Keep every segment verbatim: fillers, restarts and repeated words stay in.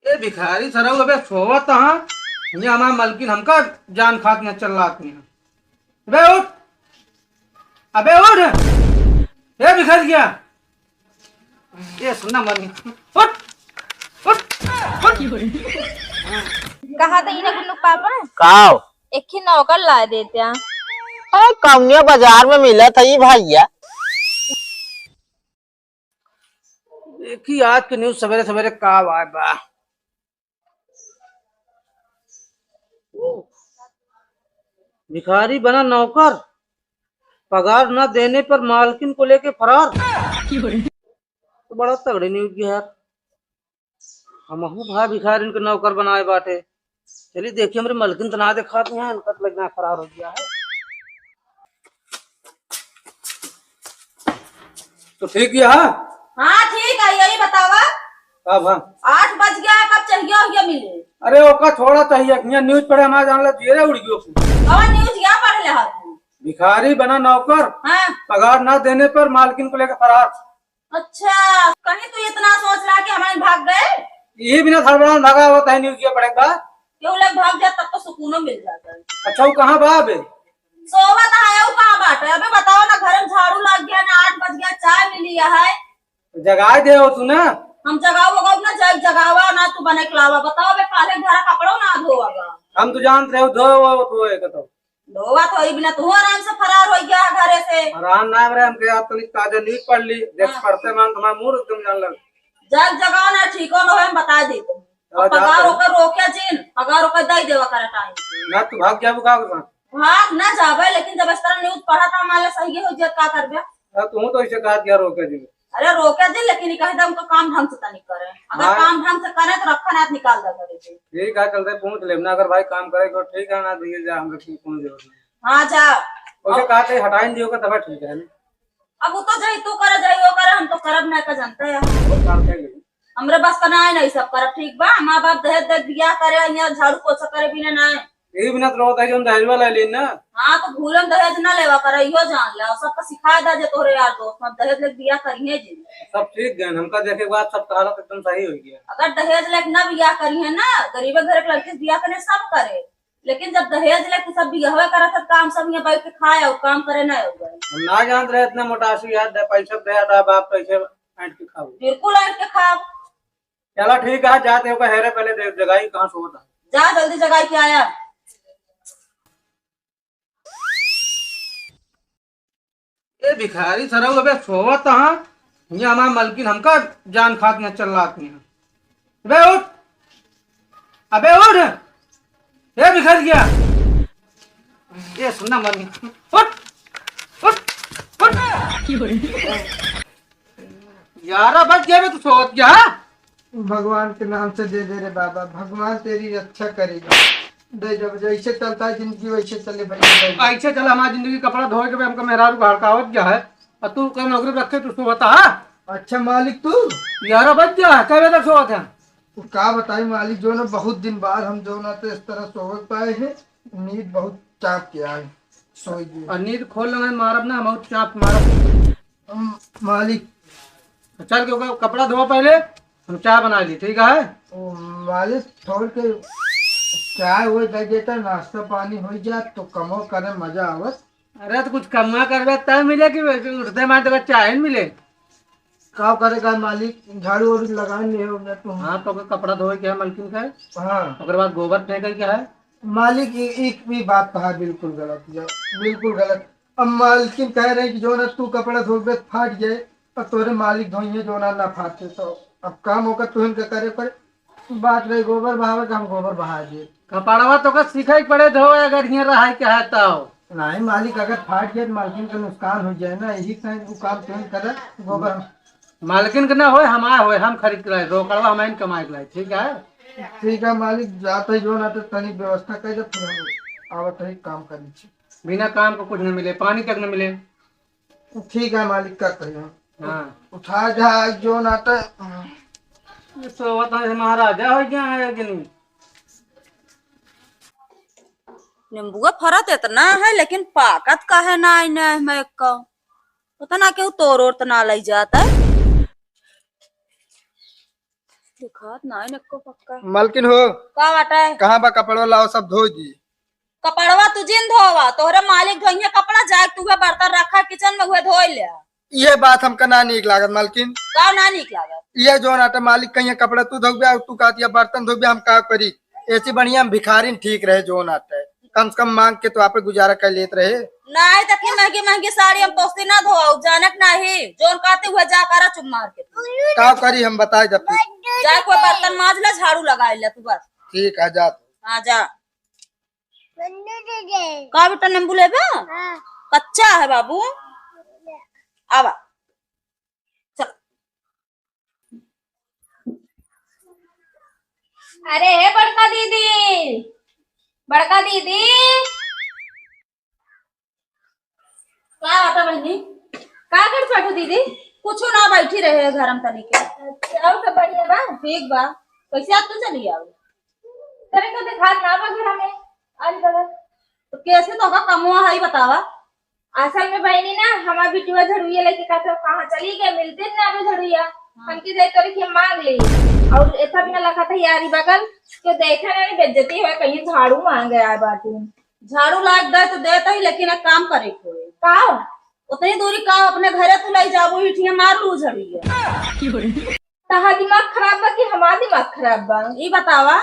ए भिखारी सरऊ, अबे सोवत हाँ, ये हमार मलकिन हमका जान खात न चल्लात नहीं। अबे उठ, अबे उठ, ए भिखारिया, ए सुनना मलकिन, उठ, उठ, उठ। कहा था इन्हें गुल्लू पापा? काव? एक ही नौकर ला देते हैं। अरे कौनिया बाजार में मिला था ये भैया। देखी आज के news सवेरे सवेरे का आए बा। भिखारी बना नौकर, पगार न देने पर मालकिन को लेके फरार। तो बड़ा तगड़ी news है यार। हमहू भाई भिखारिन के नौकर बनाए बाटे। चली देखी हमरे मलकिन तो ना देखात हैं, इनका तो लगना फरार हो गया है। तो ठीक है, हाँ? हाँ, ठीक है, यही बतावा। कब, हाँ? आठ बज गया, कब चाहिए हो ये मिले? अरे, ओका छोड़ा चाहिए, यहाँ news पढ़े, हमारा जान ला, जेरे उड़ गयो। कौन news यहाँ पढ़ ले हा तू? भिखारी बना नौकर, हाँ। पगार ना देने पर मालकिन को लेकर फरार। अच्छा, कहीं तू इतना सोच रहा कि हमारे भाग गए? यही बिना हड़बड़ान भागा हुआ, तहीं news ये पढ़े के बाद। क्यों लोग भाग जात, तब तो सुकूनो मिल जाता है। अच्छा, वो कहाँ बा अबे? सोवत है, वो कहाँ बाटे? अबे बताओ ना, घर में झाड़ू लग गया ना, आठ बज गया, चाय मिली है। जगाए दे हो तू ना। हम जगाओ वगाओ ना, जग जगावा ना, तू बने के लावा। बताओ बे, काले घर कपड़ो ना धोवागा। हम तो जानत रहे हो, धो वो धोए का तो। धोवा तो ही बिना तू आराम से फरार हो गया घरे से। आराम ना रहे, हमके आज तनिक ताजा news पढ़ ली, देख हाँ। पढ़ते मान तुम्हारा मूड एकदम जान लग। जग जगाओ ना, ठीक हो ना हो, हम बता दी तुम। हाँ, और जा पगार तो। ओकर रोके जिन, पगार ओकर दई देवा करे time से। ना तू भाग जाबू का ओकर साथ? भाग ना जाबे, लेकिन जब इस तरह news पढ़ा था, मान ले सही हो जात, का करबे? हाँ, तू तो इसे कहा दिया रोके जिन। अरे रोके जिन, लेकिन ये कह दे उनको काम ढंग से तनिक करे। अगर हाँ। काम ढंग से करे तो रखा ना निकाल दे करे से। ठीक है, चलते पूछ लेब ना, अगर भाई काम करे तो ठीक है, ना दिए जा, हमके कौन जरूरत नहीं। हाँ, जा। ओके, अब कहा थे हटाइन दियो का, तब ठीक है ना? अब वो तो जही तू करे, जही वो करे, हम तो करब ना का जानता है। वो काम कर ले। हमरे बस का ना है, नहीं सब करब, ठीक बा? माँ बाप दहेज दे बियाह करे, यहाँ झाड़ू पोछा करे बिना ना है। यही बिना तो रोता है, जो हम दहेज वाला लेन ना। हाँ, तो भूलन दहेज ना लेवा करे, इहो जान ले, और सबका सिखा दा जे तोहरे यार दोस्त, हम दहेज लेके बियाह करिए जी। सब ठीक गए, हमका देखे के बाद सबका हालत एकदम सही हो गया। अगर दहेज लेके ना बियाह करिए ना, गरीबे घर के लड़के से बियाह करे, सब करे, लेकिन जब दहेज लेके सब बियाहवे करत है, काम सब यहाँ बैठ के खाए और काम करे ना हो गए। हम ना जानत रहे इतना मोटासी यार, दे पैसा दे आता बाप पैसे ऐंठ के खाओ। बिल्कुल ऐंठ के खाओ। चला ठीक है, जाते हो हेरे पहले दे जगाई कहाँ सोता। जा जल्दी जगाई के आया। ए भिखारी सरऊ अबे सोवत हाँ, ये हमार मलकिन हमका जान खात नहीं चल्लात नहीं। अबे उठ, अबे उठ, ए भिखारिया, ए सुनना मलकिन, उठ, उठ, उठ। ग्यारह बज गया बे, तू सोवत क्या? भगवान के नाम से दे दे रे बाबा, भगवान तेरी रक्षा करेगा। दे जब जैसे चलता है जिंदगी वैसे चले भैया, दे। ऐसे चला हमारी जिंदगी, कपड़ा धोए के बे हमका मेहरारू को हड़कावत गया है, और तू कहीं नौकरी रखे तू सोवता है? अच्छा मालिक तू? ग्यारह बज गया है, कई बजे तक सोवत है? तू का बताई मालिक, जो ना बहुत दिन बाद हम जो ना तो इस तरह सोवे पाए हैं, नींद बहुत चाप के आई, सोई गई। और नींद खोल लेना, मारब ना, हम चाप मारब। हम, मालिक। चल के ओकर कपड़ा धोआ पहले, हम चाय बना ली, ठीक है? ओ, मालिक, छोड़ के चाय वो दे देता, नाश्ता पानी हो जात तो कमो करे मजा आवत। अरे तो कुछ कमवा करबे तब मिले कि वैसे उठते मार तो चाय नहीं मिले? का करे का मालिक, झाड़ू वाड़ू लगा ले हो ना तू। हाँ, तो ओकर कपड़ा धोए के है मलकिन का। हाँ। ओकर बाद गोबर फेंके के है। मालिक, ई, ई, ई बात कहा बिल्कुल गलत है, बिल्कुल गलत। अब मालकिन कह रहे कि जो ना तू कपड़ा धोबे फाट जाए, और तोरे मालिक धोइए जो ना, ना फाटे, तो अब काम होकर तुहन के करे पड़े। बात रही गोबर बहावे का, हम गोबर बहा दिए। कपड़वा तो का सीखे के पड़े धोए, अगर हियां रहाई के है तो। नहीं मालिक, अगर फाट गया तो मालकिन का नुकसान हो जाए ना, यही कहीं वो काम तुम करे, गोबर। मालकिन के ना होए, हमार होए, हम खरीद के लाए, रोकड़वा हम कमाए के लाए, ठीक है? ठीक है मालिक, जाते ही जो ना तो तनी व्यवस्था कर दे, फिर हम आवत है काम करने से। बिना काम को कुछ न मिले, पानी तक न मिले। ठीक है मालिक, का करिए? हाँ। उठा जा जो ना तो। ये सोवत है महाराजा हो गया है कि नहीं? नींबुआ फरत इतना है, लेकिन पाकत काहे ना आई ना है मैं का? पता ना क्यों तोड़ ओड़ तो ना लई जात है। दिखात ना है नको पक्का। मलकिन हो। का बाटे? कहाँ बा कपड़वा, लाओ सब धोइ दी। कपड़वा तू जिन धोवा, तोहरे मालिक धोइहे कपड़ा, जाए तू उहे बर्तन रखा किचन में, उहे धोइ ले। इहे बात हमका ना नीक लागत मलकिन। का ना नीक लागत? इहे जोन आटे मालिक कहिए कपड़ा तू धोबे और तू कहती है बर्तन धोबे, हम का करी? ऐसी बढ़िया हम भिखारिन ठीक रहे जोन आटे। कम से कम मांग के तो आपे गुजारा कर लेत रहे। नाहीं तो इतनी महंगी महंगी साड़ी हम पोस्ती ना धोआऊ, जानत नाहीं। जोन कहते हुए जा करा चुप मार के। का करी हम बताए जब तू। जा कोई बर्तन माज ले, झाड़ू लगाइ ले तू बस। ठीक है जा तू। हाँ जा। का बेटा नींबू लेबा? हाँ। कच्चा है बाबू। आवा। चल। अरे हे बड़का दीदी, बड़का दीदी। का बाटे बहिनी? का करत बाटू दीदी? कुछो ना, बैठी रहे घर में तनी के। अच्छा, और सब बढ़िया बा? ठीक बा। कैसे आज तू चली आऊ? तोरे का देखात ना बा घर में, आज बगल। तो कैसे तो का कमवा है, बतावा? असल में बहिनी ना, हमार बिटिया झड़ुइया लेके कहत है, कहाँ चली गई, मिलते ना अबे झड़ुइया। हाँ। हमके दे तोरे के मांग ली। और एतना बिना लखा था यारी बगल, के देखे ना, बेइज्जती होए, कहीं झाड़ू मांगे आए बाटी। झाड़ू लाग दे तो देत ही, लेकिन एक काम करे के होए। का? उतनी दूरी का अपने घरे तू लई जाबू, इठिया मार लू झड़िया। तहार दिमाग खराब बा कि हमार दिमाग खराब बा? ई बतावा,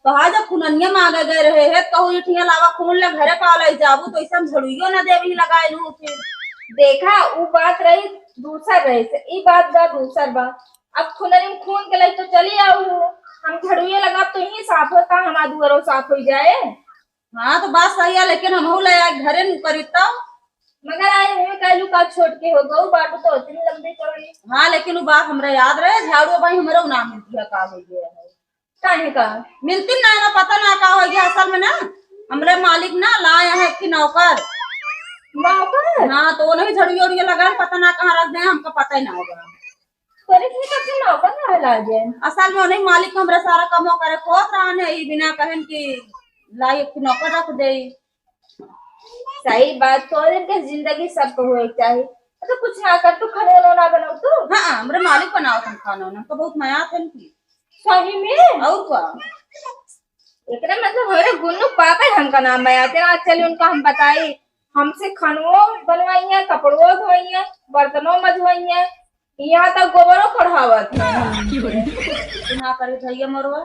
तोहार जब खुननिया मांगे गए रहे है, कहू इठिया लावा खुन ले, घरे का लई जाबू, तो ऐसा हम झड़ुइयो ना देबी लगाए लू फिर। देखा, ऊ बात रही दूसर रहे से, ई बात बा दूसर बा। अब खुननी में खून के लई तो चली आऊ, हम झड़ुइयो लगाब तो यही साफ हो का, हमार दुआरो साफ हो जाए। हाँ, तो बात सही है, लेकिन हमहू ले आए घरे न करी तब। मगर आए हुए कहलू का छोट के हो गऊ, बाटू तो इतनी लंबी चौड़ी। हाँ, लेकिन वो बात हमरा याद रहे, झाड़ू भाई हमरो ना मिलती है, का हो गया है। काहे का? मिलती ना, ना पता ना का हो गया। असल में ना, हमरे मालिक ना लाए हैं कि नौकर। नौकर? हाँ, तो वो नहीं झड़िया उड़िया लगा, पता ना कहाँ रख दे, हमका पता ही ना होगा। तोरे के कब से नौकर रहे लागे? असल में उन्हीं मालिक हमरे सारा कमवा करे खोत रहन है, ई बिना कहन कि लाई एक नौकर रख दे। सही बात, तोरे के जिंदगी सबको होए के चाही। तो कुछ ना कर, तू खाना वाना ना बनाऊ तू? हाँ, हमरे मालिक बनाओ तुम खाना वाना, हमको बहुत मया आते हैं इनकी। सही में? और का? एकरे मतलब हमरे गुन्नू पापा ही हमका नाम मया आते हैं। आज चलिए उनका हम बताई, हमसे खानो बनवाई है, कपड़ो धोई है, बर्तनो मजवाई है, यहाँ तक गोबरो कढ़ावत है। ना करे भैया मोरवा।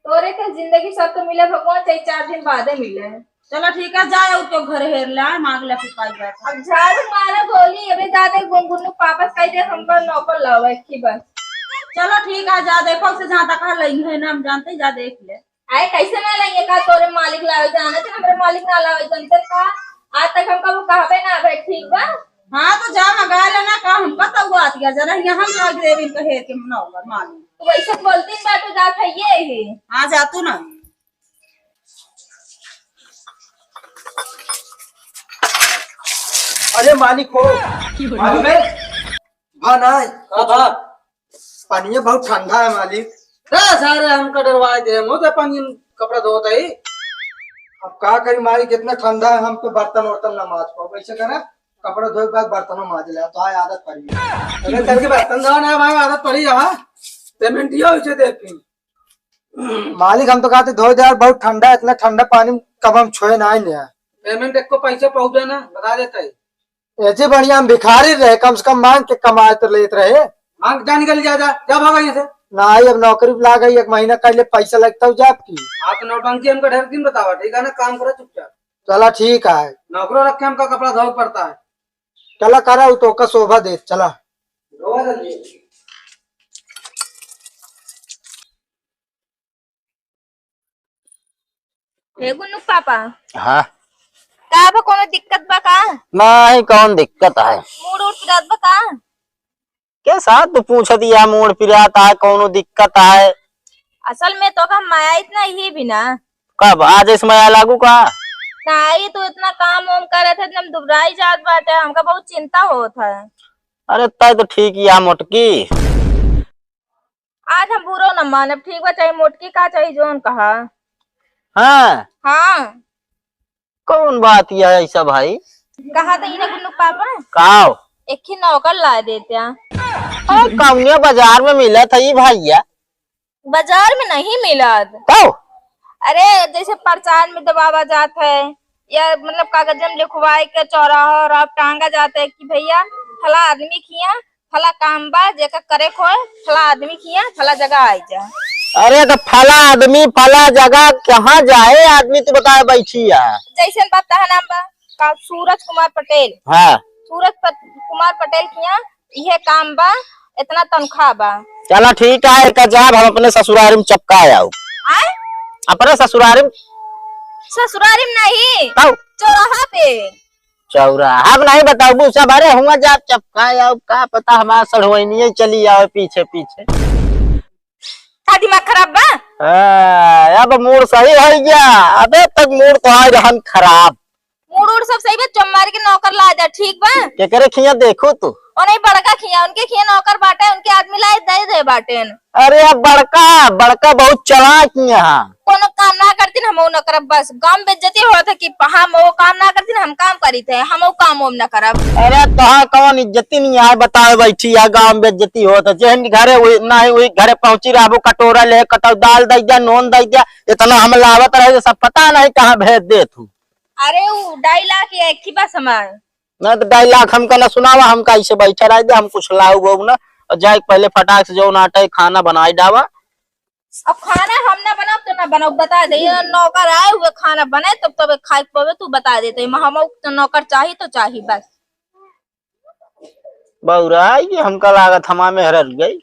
तोरे के जिंदगी सब तो मिले भगवान, चाहे चार दिन बादे मिले। चलो ठीक है, जाए और तो घर हेर ले, मांग ले, पिपाई जाए। अब झाड़ू मारा गोली, अबे जा दे गुनगुन पापस कह दे, हमका नौकर लावे की बस। चलो ठीक है, जा देखो से जहाँ तक है, लई है ना, हम जानते हैं, जा देख ले। अरे कैसे ना लइहे का, तोरे मालिक लावे जाना थे, हमरे मालिक ना लावे जानते का। आज तक हमका वो कहबे ना भाई, ठीक बा? हाँ तो जा मंगा लेना का, हमका तो वो आती है जरा यहाँ हम रख देवे इनका हेर के नौकर मालिक। तो वैसे बोलती बा तो जा खाइए ही। हाँ जा तू ना। अरे मालिक हो, मालिक है? भा ना है। का भा? पानी बहुत ठंडा है मालिक। रे सारे हमका डरवाए दे, हम तो पानी में कपड़ा धोत है। अब का करी मालिक, इतना ठंडा है, हम तो बर्तन वर्तन ना माज पाओ। ऐसे करा, कपड़ा धोए के बाद बर्तनों माज ले, तो आए आदत पड़ी है। अरे चल के बर्तन धो ना भाई, आदत पड़ी है। पेमेंट ये उसे दे फिर। मालिक हम तो कहते धोए दे यार, बहुत ठंडा है, इतना ठंडा पानी में कब हम छुए ना है। पेमेंट एक को पैसा पहुंचे ना, बता देता है। ऐसे बढ़िया हम भिखारी रहे, कम से कम मांग के कमाए तो लेत रहे। मांग जा, निकल जा, जा, जा भागा यहाँ से। नाहीं, अब नौकरी लाग गई, एक महीना कर ले, पैसा लगता हो जा आपकी। हाँ, तो नौटंकी हमका ढेर दिन बतावा, ठीक है ना, काम करो चुपचाप। चला ठीक है। नौकरो रख के हमका कपड़ा धोवे पड़ता है। चला करा, उ तो का शोभा दे, चला। धोवा जल्दी। हे गुन्नू पापा। हाँ। का बा, कोनो दिक्कत बा का? नाहीं, कौन दिक्कत है? मूड उड़ पिरात बा का? के साथ तू पूछत या मूड पिरात है, कोनो दिक्कत है? असल में तो का माया इतना ही भी ना। कब? आज इस माया लागू का? नाहीं, तू इतना काम वाम करत है, एकदम दुबराई जात बाटे, हमका बहुत चिंता होत है। अरे तय तो ठीक या मोटकी। आज हम बुरो न मानब, ठीक बा, चाहे मोटकी कहा, चाहे जौन कहा। हाँ। हाँ। कौन बात या ऐसा भाई? कहा तो इन्हें गुन्नू पापा। काव? एक ही नौकर ला देते हैं। अरे कौनिया बाजार में मिला था ये भैया? बाजार में नहीं मिलत। कहो? अरे, जैसे प्रचार में दबावा जात है, या मतलब कागज में लिखवाए के चौराहा और आप टांगा जात है कि भैया फला आदमी किया फला काम बा, जेका करे को है, फला आदमी किया फला जगह आई जा। अरे, तो फला आदमी फला जगह कहाँ जाए आदमी, तू बताए बैठी है? जैसे बा तहा नाम बा का, सूरज कुमार पटेल। हाँ। सूरज पट-, कुमार पटेल किया इहे काम बा, इतना तनख्वाह बा। चला ठीक है, एक जाब हम अपने ससुरारी में चपका आऊ। आय? अपने ससुरारी में। ससुरारी में नहीं, तब? चौराहा पे। चौराहा में नहीं बताबू सब, अरे हुआ जाब चपका आऊ, का पता हमारा सढ़वैनिये चली आवे पीछे पीछे। का दिमाग खराब बा? हाँ, अब मूड सही है क्या? अबे तक मूड तो आज रहन खराब। मूड उड़ सब सही बा, चुम्मारी के नौकर ला दे, ठीक बा? केकरे खिया देखू तू? ओ नहीं, बड़का खिया, उनके खिया नौकर बाटे, उनके आदमी ला दे दे बाटेन। अरे अब बड़का, बड़का बहुत चालाक ही है। कोनो काम ना करतीन, हम ना करब, बस गांव में बेइज्जती होत है कि हम वो काम ना करतीन, हम काम करीत है, हम वो काम उम ना करब। अरे तोहार कौन इज्जती नहीं है, बतावे बैठी है, गांव में बेइज्जती होत है, जेहन घरे वही, ना ही वही घरे पहुंची रहबो, कटोरा ले, कटो दाल दे दिया, नून दे दिया, इतना हम लावत रहे, सब पता नहीं कहाँ भेज दे तू। अरे, उ ढाई लाख या एक ही बा सामान। ना तो ढाई लाख हमका ना सुनावा, हमका ऐसे बैठा रह दे, हम कुछ लाऊ वो ना, और जाए पहले फटाक से जो नाटे खाना बनाई डावा। अब खाना हम ना बनाओ तो ना बनाओ, बता दे, ये नौकर आए हुए खाना बनाए तब तब खाए के पवे, तू बता देते, हम तो नौकर चाही तो चाही बस। बौरा, ये हमका लागत हमार मेहर गई।